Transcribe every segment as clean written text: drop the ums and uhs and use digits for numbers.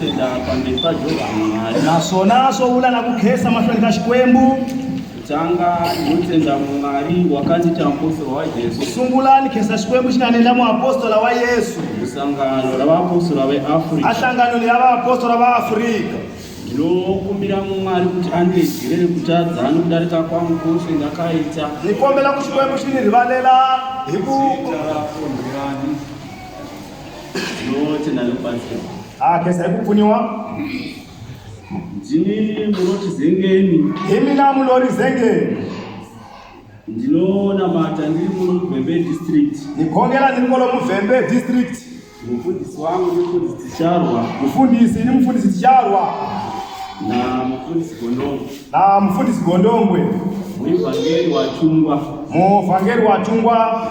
kutenda pamberi paJehovha Mwari. Naswona swo vula na ku khensa mahlweni ka Xikwembu. Kutanga ndinotenda Mwari wakandiita muapostora waJesu. Sungula ni khensa Xikwembu xi nga ni endla muapostola wa Yesu. Musangano ravaapostora veAfrica. Ahlanganweni ya vaapostola va Afrika. Ndinokumbira Mwari kuti andiregerere kutadza nokudarika kwangu kwose ndakaita. Ni kombela ku Xikwembu xi ni rivalela hi ku Zita rako ndiani? Ndinotenda nekubatsirwa. Ah, khensa hi ku pfuniwa. Ndini Muroti Zengeni. Hi mina Mulori Zengeni. Ndinonamata ndiri muno muVhembe district. Ni khongela ndiri kwalomu Vhembe district. Mufundisi wangu ndi mufundisi Ticharwa. Mufundisi ni mufundisi Ticharwa. Na mufundisi Gondongwe. Na mufundisi Gondongwe. Muivhangeri watungwa. Muvhangeri watungwa.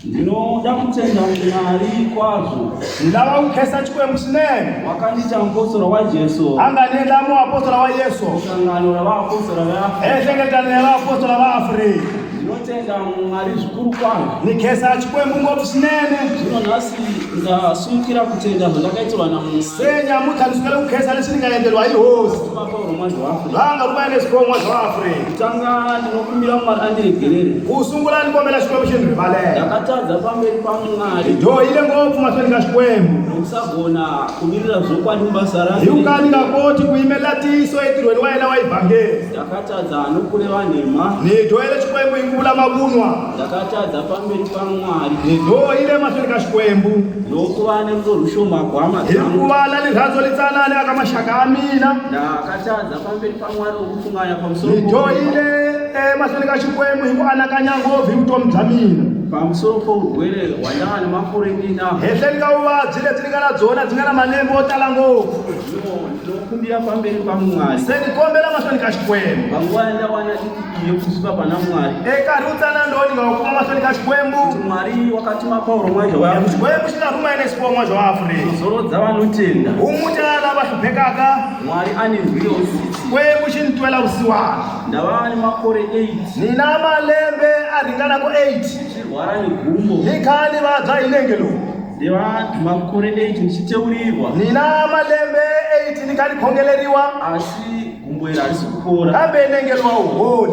Ndinoda kutenda Mwari kwazvo. Ndilava ku khensa Xikwembu swinene. Wakandiita muapostora waJesu. A nga ni endla muapostora wa Yesu. Musangano ravaapostora veAfrica. Enhlengeletano ya vaapostora va Afrika. Ndinotenda Mwari zvikuru kwazvo. Ni khensa Xikwembu ngopfu swinene. Zvino nhasi ndasumukira kutenda zvandakaitirwa naMwari. Se nyamuntlha ni sukela ku khensa leswi ni nga endleriwa hi Hosi. Pauro mwanzi waAfrica. Va nga rhuma enesiko mwanzi wa Afrika. Kutanga ndinokumbira Mwari andiregerere. Ku sungula ni kombela Xikwembu xi ni rivalela. Ndakatadza pamberi paMwari. Dyohile ngopfu mahlweni ka Xikwembu. Nokusagona kumirira zvokwadi mubasa rake. Hi ku ka ni nga koti ku yimelela ntiyiso entirhweni wa yena wa evhangeli. Ndakatadza nokureva nhema. Ni dyohele Xikwembu hi ku vula mavunwa. Ndakatadza pamberi paMwari. Ni dyohile mahlweni ka Xikwembu. Nokuva nerudo rushoma kuhama Hi dzangu. ku va na rirhandzu litsanana eka maxaka ya mina. Ndakatadza pamberi paMwari nokufunganya pamusoro Ni dyohile emahlweni ka Xikwembu hi ku anakanya ngopfu hi vutomi bya mina. Pamusoro pourwere hwandava nemakore ndinahwo. Henhleni ka vuvabyi lebyi ni nga na byona byi nga na malembe yo tala ngopfu. Zvino ndinokumbira pamberi paMwari. Se ni kombela mahlweni ka Xikwembu. Panguva yandawana diki iyi yokusvika pana Mwari. Enkarhi wu tsanana lowu ni nga wu kuma mahlweni ka Xikwembu. Kuti Mwari wakatuma Pauro mwaizvo wa Xikwembu xi nga rhuma Enesipho mwaizvo wa Afrika. Kuzorodza vanotenda. Humuta lava hluphekaka. Mwari anenzwire utsitsi. Xikwembu xi ni twela vusiwana. Ndava nemakore 8. Ni na malembe a ringanaka 8. Ndichirwara negumbo. Ni kha ni vabya hi nenge lowu. Ndeva makore 8 ndichiteurirwa. Ni na malembe 8 ni kha ni khongeleriwa. Asi gumbo iri harisi kupora. Kambe nenge lowu a wu holi.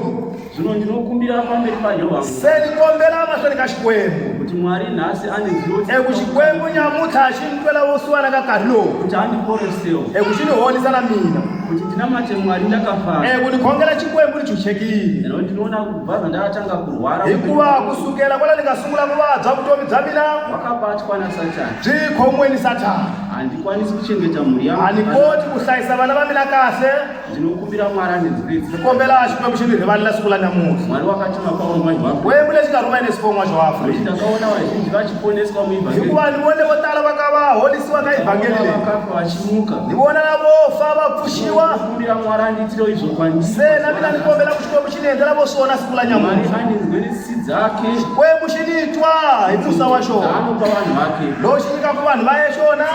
Zvino ndinokumbira pamberi paJehovha. Se ni kombela mahlweni ka Xikwembu. Kuti Mwari nhasi anenzwire utsitsi. Eku Xikwembu nyamuntlha xi ni twela vusiwana ka nkarhi lowu. Kuti andiporesewo. Eku xi ni holisa na mina. Kuti ndinamate Mwari ndakafara. Eku ni khongela Xikwembu ni chuchekile. Nekuti ndinoona kubva zvandakatanga kurwara. Hikuva kusukela kwala ni nga sungula ku vabya vutomi bya mina. Hwakabatwa naSatani. Byi khomiwe ni Sathana. Handikwanisi kuchengeta mhuri yangu. A ni koti ku hlayisa vana va mina kahle. Ndinokumbira Mwari anenzwire Ni kombela Xikwembu xi ni rivalela siku la namuntlha. Mwari wakatuma Pauro mwaizvo Afrika. Xikwembu lexi nga rhuma Enesipho mwaizvo wa Afrika. Ndakaona vazhinji vachiponeswa muivhangeri. Hikuva ni vone vo tala va ka va holisiwa ka evhangeli leyi. Vakafa vachimuka. Ni vona lavo fa va pfuxiwa. Ndinokumbira Mwari andiitirewo izvo kwandiri. Se na mina ni kombela ku Xikwembu xi ni endlela vo swona siku la nyamuntlha. Mwari anenzwire tsitsi dzake. Xikwembu xi ni twa hi musa wa xona. Anopa vanhu vake. Lowu xi nyikaka vanhu va ye xona.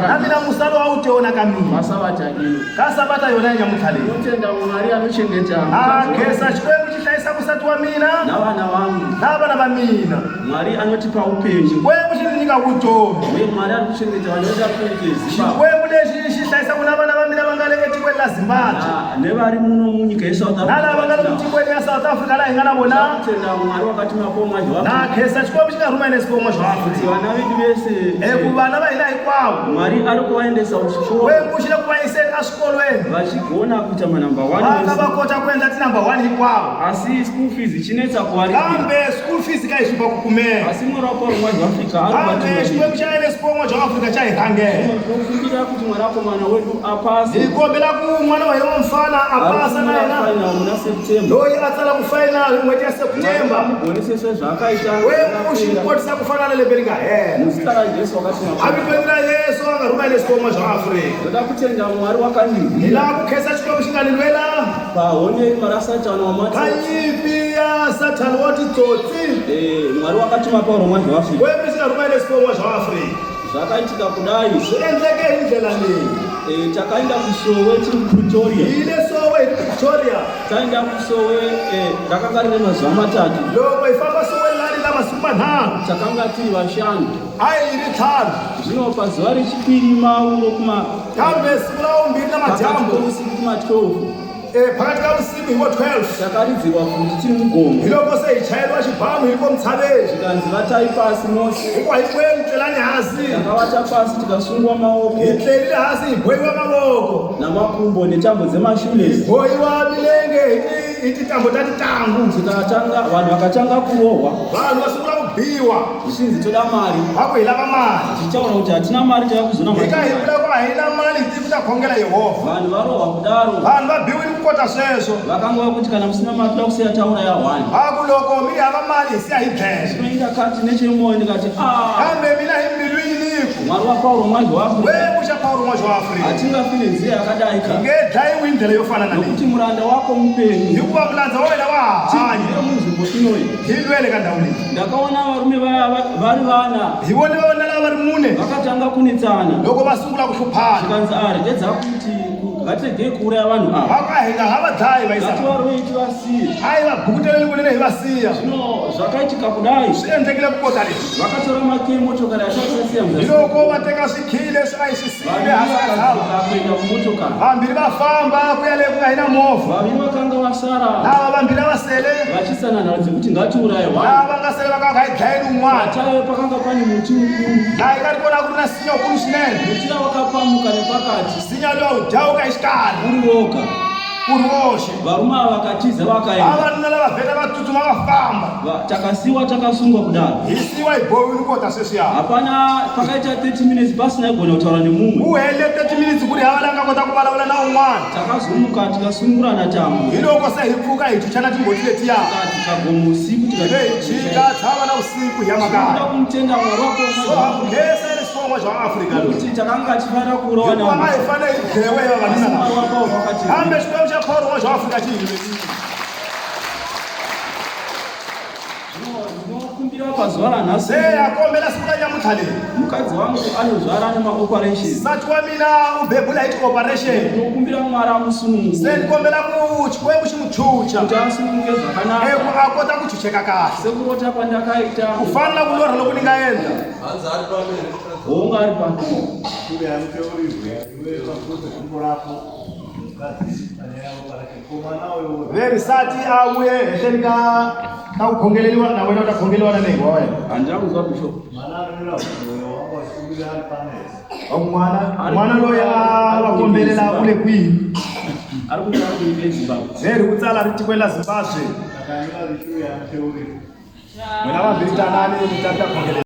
Na mina musa lowu a wu te wona ka mina. Pasabata ino. Ka sabata yona ya nyamuntlha leyi. Ndinotenda Mwari anochengeta. A khensa Xikwembu xi hlayisa musati wa mina. Navana vangu. Na vana va mina. Mwari anotipa upenyu. Xikwembu xi ni nyika vutomi. Uye Mwari ari kuchengeta vanoenda kunyika yeZimbabwe. Xikwembu lexi xi hlayisaka na vana va mina va nga le etikweni la Zimbabwe. Nevari muno munyika yeSouth Africa. Na lava nga le mutikweni ya South Africa laha hi nga na vona. Ndinotenda Mwari wakatuma Paul Mwazha wa Na khensa Xikwembu xi nga rhuma Enesipho Mwazha wa Afrika. Kuti vana vedu vese. Eku vana va hina hinkwavo. Mwari ari kuvaendesa kuchikoro. Xikwembu xi le ku va yiseni eswikolweni. Vachigona kuita manamba 1. Va nga va kota ku endla tinamba 1 hinkwavo. Asi school fees ichinetsa kuvaripira. Kambe school fees ka yi hlupha ku kumeka. Asi Mwari waPaul Mwazha wa Afrika ari Kambe kuvatungamira. Xikwembu xa Enesipho Mwazha wa Afrika xa hi rhangela. Ndinokumbira kuti mwanakomana wedu apase. Hi kombela ku n'wana wa hina wa mufana a pasa na yena. Final muna September. Loyi a tsala ku final hi n'hweti ya September. Amugonese sezvaakaita. Xikwembu xi kotisa ku fana na lembe ri nga hela. Muzita raJesu wakatuma. Avitweni ra Yesu a nga rhuma Enesipho Mwazha wa Afrika. Ndoda kutenda Mwari wakandibvira. Hi laha ku khensa Xikwembu xi nga ni lwela. Pahonde raSatani wamatsotsi. Ka nyimpi ya Sathani wa titsotsi. Mwari wakatuma Pauro Mwazha wa Afrika. Xikwembu xi nga rhuma Enesipho Mwazha wa Afrika. Zvakaitika kudai. Swi endleke hi ndlela leyi. Takaenda kuSowe tiri kuPretoria. Hi le Sowe hi ri Pretoria. Taenda kuSowe rakanga rine mazuva matatu. Loko hi famba Sowe lani la masiku manharhu. Takanga tiri vashanu. A hi ri ntlhanu. Zvino pazuva rechipiri mauro kuma Kambe siku ra vumbirhi pakati namadyambu pousiku kuma 12 phakathi ka vusiku hi vo 12 takaridzirwa pfuti tiri mugomo. Hi loko se hi chayeriwa xibamu hi ri komitshaveni. Zvikanzi vatai pasi mose. Hikuva hinkwenu tlelani hansi. Takavata pasi tikasungwa maoko. Hi tlelile hansi hi bohiwa mavoko. Namakumbo netambo dzemashulesi. Hi bohiwa milenge hi tintambo ta titangu. Tikatanga vanhu vakatanga kurohwa. Vanhu va sungula ku biwa. Zvichinzi toda mari. Va ku hi lava mali. Tichitaura kuti hatina mari tava kuzona Hi ka hi vula ku a hi na mali hi tivi ku ta khongela Yehovha. Vanhu varohwa kudaro. Vanhu va biwile ku kota sweswo. Vakanga vakuti kana musina mari toda kusiya tauraya one. Va ku loko mi ri hava mali hi siya hi dlele. Zvino ndakati nechemumoyo ndikati ah. Kambe mina hi mbilwini ni ku. Mwari waPauro mwazhi waAfrica. We muxa Pauro mwazhi wa Afrika. Hatingafi nenzira yakadai ka. Hi nge dlayiwi hi ndlela yo fana na leyi. Nokuti muranda wako mupenyu. Hikuva mulandza wa wena wa ha hanya. Tibvire munzvimbo inoyi. Hi lwele ka ndhawu leyi. Ndakaona varume vaya vari vana. Hi vone vavanuna lava va ri mune. Vakatanga kunetsana. Loko va sungula ku hluphana. Zvikanzi ah regedza kuti ngatiregei kuuraya vanhu ava. Va ku a hi nga ha va dlayi va yisa. Ngativarove tivasiye. A hi va bukuteleni kunene hi va siya. Zvino zvakaitika kudai. Swi endlekile ku kota leswi. Vakatora makiyi emotokari yataisasiya muzasi. Hiloko va teka swikhiyi leswi a hi swi siyile hansi ka tshava. Kuenda kumotokari. Vambirhi va famba ku ya le ku nga hi na movha. Vaviri vakanga vasara. Lava vambirhi a va sele. Vachisana nharo dzekuti ngatiuraye one. Lava va nga sele va ka va nga hi dlayeli un'wana. Pataive pakanga pane muti mukuru. Laha yi nga ri kona ku ri na nsinya wukulu swinene. Muti uya wakapamuka nepakati. Nsinya luya wu dawuka exikarhi. Uri woga. Wu ri woxe. Varume ava vakatiza vakaenda. Vavanuna lava vheta va tsutsuma va famba. Takasiwa takasungwa kudaro. Hi siyiwa hi bohiwile kota sweswiya. Hapana pakaita 30 minutes pasina aigona kutaura nemumwe. Ku hele 30 minutes ku ri hava la nga kota ku vulavula na un'wana. Takazomuka tikasunungurana tambo. Hiloko se hi pfuka hi chuchana tingoti letiya. Tikadzika gomo usiku Hi ve hi chika tshava na vusiku hi ya makaya. Tinoda kumutenda Mwari wako. So ha ku khensa Kongo bya Afrika loyi. Kuti takanga tifanira kuurawa Hikuva a hi fanele hi dlewe hi vavanuna lava. Mwari wa Pauro wakati Kambe Xikwembu xa Paul wa bya Afrika xi hi yimerile. Ndinokumbira pazuva ranhasi. Se ya kombela siku ra nyamuntlha leri. Mukadzi wangu anozvara nemaoperations. Nsati wa mina u bebula hi ti-operation. Ndinokumbira Mwari amusunungure. Se ni kombela ku Xikwembu xi n'wi chucha. Kuti asununguke zvakanaka. Eku a kota ku chucheka kahle. Sekurota kwandakaita. Ku fana na ku lorha loku ni nga endla. Hanzi ari pamberi. Hongu ari pamberi. Ve risati a vuye hehleni ka ka ku khongeleriwa na wena u ta khongeriwa na leyi wa wena. Handina kunzwa bishop. N'wana n'wana loyi a va kombelela u le kwihi? Ari kunyora kunyika yeZimbabwe. Veri u tsala ri tikweni la Zimbabwe. N'wina vambirhi tanani mi ta ta khongelela.